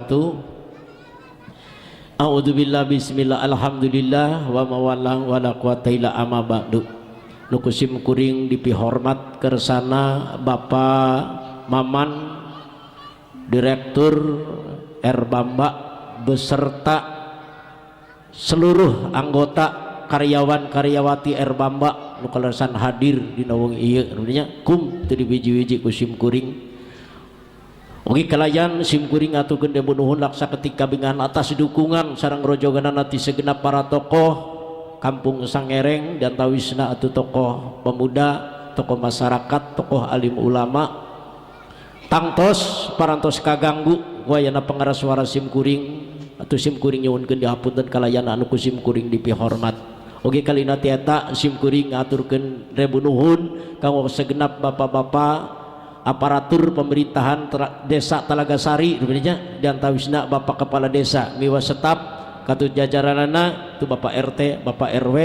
Wabarakatuh. A'udzubillah bismillah alhamdulillah wa mawala wala quwata illa amma ba'du. Nu ku sim kuring dipihormat kersana Bapak Maman Direktur R Bamba beserta seluruh anggota karyawan karyawati R Bamba nu kaleresan hadir dina wengi ieu nya kum teu dibiji-wiji ku sim kuring. Oke kalayan sim kuring atukeun debu nuhun laksa ketika bingan atas dukungan sareng rojoganan ti segenap para tokoh Kampung Sangereng dan tawisna atuh tokoh pemuda, tokoh masyarakat, tokoh alim ulama. Tangtos parantos kaganggu wayana pengeras suara sim kuring atuh sim kuring nyuhunkeun dihapunten kalayan anu ku sim kuring dipihormat. Oke kalina ti eta sim kuring ngaturkeun rebu nuhun kanggo segenap bapak-bapak aparatur pemerintahan desa Talagasari rupanya dan tawisna bapak kepala desa miwa setap katut jajaranana tu bapak RT, bapak RW,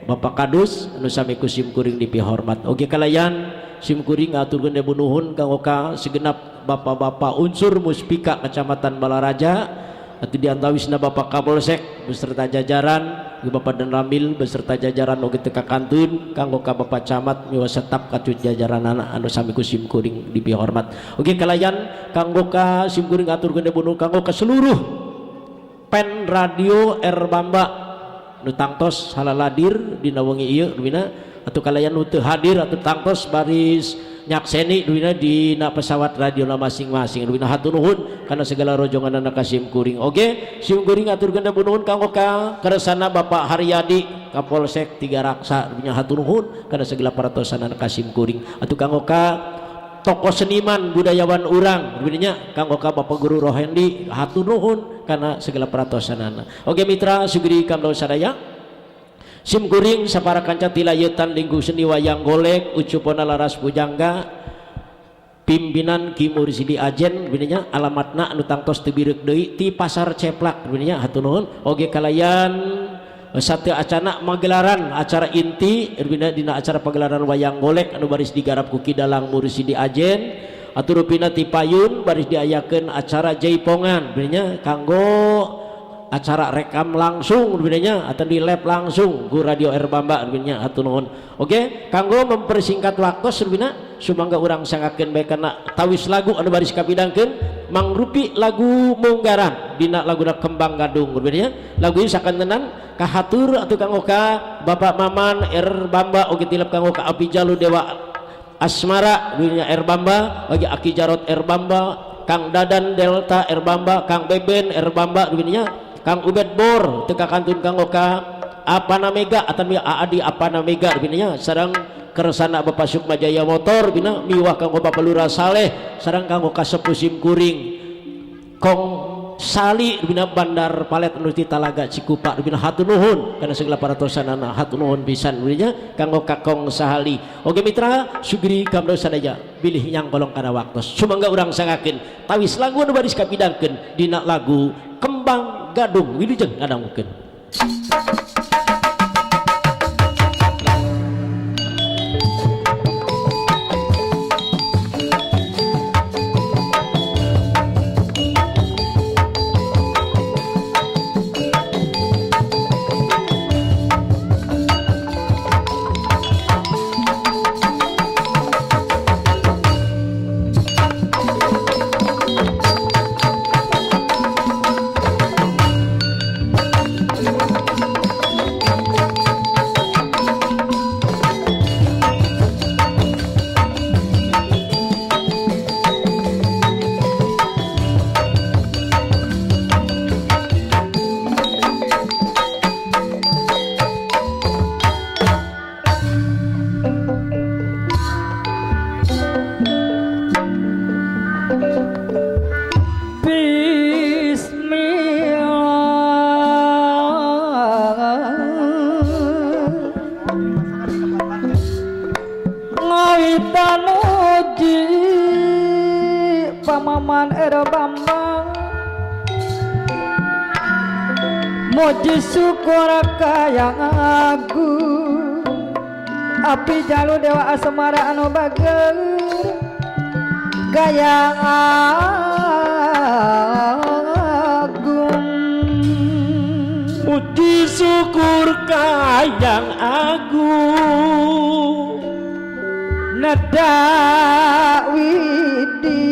bapak kadus anu sami ku sim kuring dipihormat. Oke kalayan sim kuring ngaturkeun rebu nuhun kanggo ka segenap bapak-bapak unsur muspika Kecamatan Balaraja atuh diantawisna bapak Kapolsek beserta jajaran Bapak dan Ramil beserta jajaran oge teu kakantun kanggo ka Bapak Camat miwa setap katut jajaranana anu sami ku sim kuring dipihormat. Oke kalayan kanggo ka sim kuring ngaturkeun rebu nuhun kanggo ka seluruh pen radio R Bamba nu tangtos halaladir dina wengi ieu dina atuh kalayan nu teu hadir atuh tangtos baris nyakseni duina dina pesawat radio na masing-masing duina hatur nuhun kana segala rojonganana ka sim kuring. Oke sim kuring aturkeun rebu nuhun kanggo ka kersana Bapak Haryadi Kapolsek Tiga Raksa duina hatur nuhun kana segala paratosanana ka sim kuring. Atuh kanggo ka tokoh seniman budayawan urang duina kanggo ka Bapak Guru Rohendi hatur nuhun kana segala paratosanana. Oke mitra sugri kamlo sadaya sim kuring sapara kanca tilayetan lingkup seni wayang golek ucupona laras pujangga pimpinan Ki Mursidi Ajen bininya alamatna anu tangtos teu bireuk deui ti Pasar Ceplak bininya hatur nuhun. Oge kalayan sateu acana magelaran acara inti bina dina acara pagelaran wayang golek anu baris digarap ku Ki Dalang Mursidi Ajen atuh rupina ti payun baris diayakeun acara jaipongan bininya kanggo acara rekam langsung bedanya atau di lab langsung ku radio R Bamba bedanya hatur nuhun. Oke kanggo mempersingkat waktu serbina sumangga urang sangakeun bae kana tawis lagu anu baris kapidangkeun mangrupi lagu munggaran dina laguna Kembang Gadung bedanya lagu ieu sakantenan kahatur atuh kanggo ka Bapak Maman R Bamba oge tilep kanggo ka Api Jalu Dewa Asmara dunia R Bamba bagi Aki Jarot R Bamba Kang Dadan Delta R Bamba Kang Beben R Bamba dunia Kang Ubed Bor teu kakantun kanggo ka Apana Mega atawa Aadi Apana Mega bininya sareng kersana Bapak Sukma Jaya Motor bina miwah kanggo Bapak Lurah Saleh sareng kanggo ka sepuh sim kuring Kong Sali bina Bandar Palet anu ti Talaga Cikupa bina hatur nuhun kana segala paratosanana hatur nuhun pisan bininya kanggo ka Kong Sahali. Oke mitra sugri kamlo sadaya bilih nyangkolong kana waktos sumangga urang sangakeun tawis lagu anu baris kapidangkeun dina lagu Kembang Gadung wilujeng ngadangukeun. Muji syukur kayang agung Api Jalu Dewa Asmara anu bager gayang syukur kayang agung. Neda widi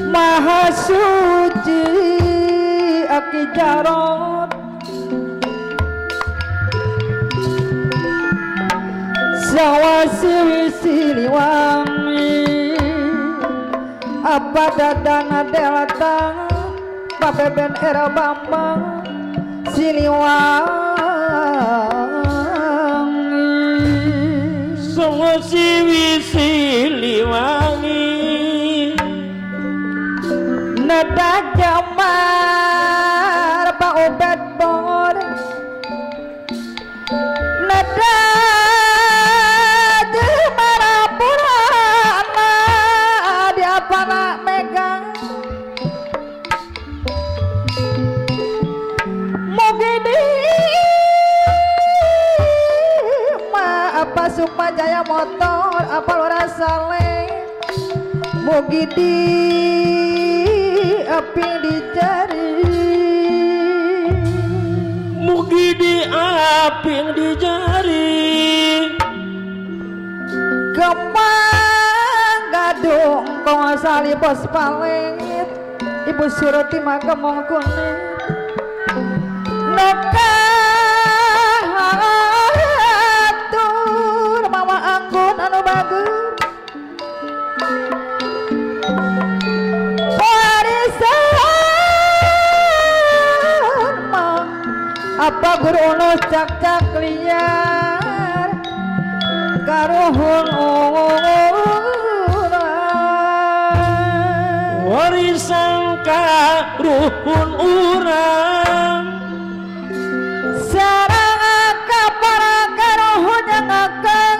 Maha Suci Aki Jarot Sawasi Siliwangi apa dadana delta Pabeben era Bambang Siliwangi Sawasi Siliwangi Neda jamar Pak Ubed Bor Neda jemara purana dia para megang Mugi di ma apa Sukma Jaya motor apa Lurah Saleh Mugi di api dicari Mugi di aping di jari Kemang gadung kong sali bos palit Ibu Surati mah kemong kuning Noka atur mawa anggun anu bagus Warisan mah apa guru ono cak-cak liar karuhun urang warisan karuhun urang sarang kapara karuhun yang akan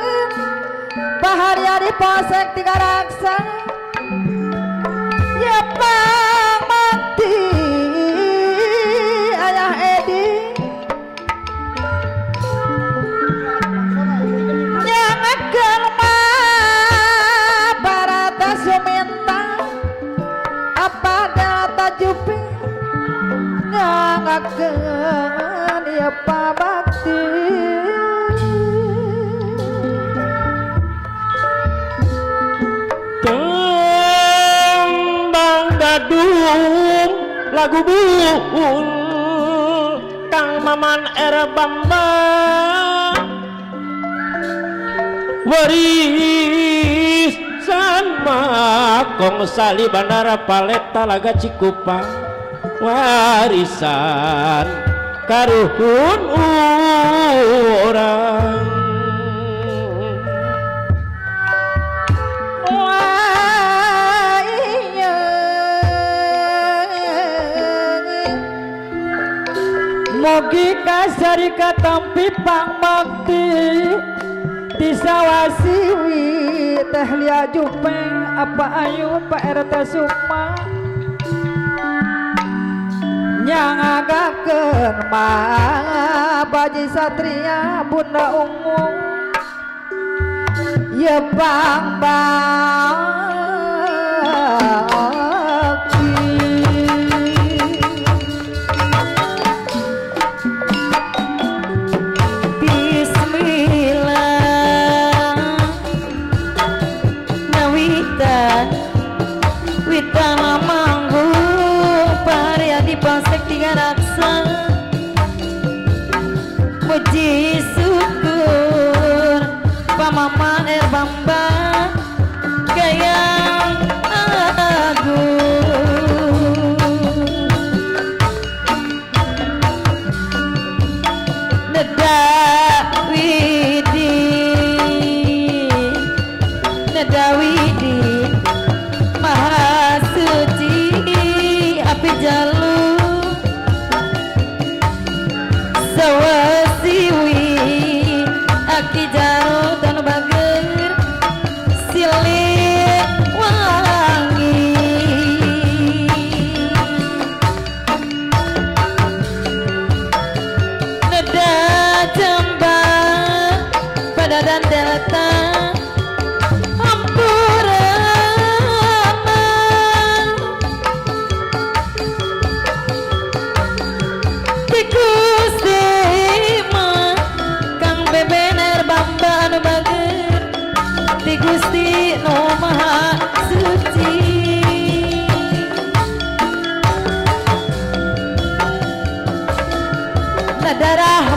pahari-hari posek tiga raksa ya pang mati ayah Edi nyangakeun mah barata suminta apa delta jupi nyangakeun ya pabakti tembang gadung lagu buul Kang Maman R Bambang warisan makong sali bandara Paleta Talaga Cikupa warisan karuhun urang. Wah iya Mugi kasari katampi pangmakti Tisawasiwi Teh Lia Jupeng apa ayu Pak RT Sukma Nyangagakeun mah Baji Satria Bunda Ungu Ya Bang Bakti. Bismillah Nawitan Witana manggung Paria di Polsek Tiga Raksa Puji syukur Pamaman Er Bambang Gayang Agung Neda Widi Neda Widi Maha Suci Api Jalu Sawasiwi Aki Jarot dan Bager Silih Wangi Neda jembang pada dan delta Ampura Ti Gusti nu Maha Suci. Nadarah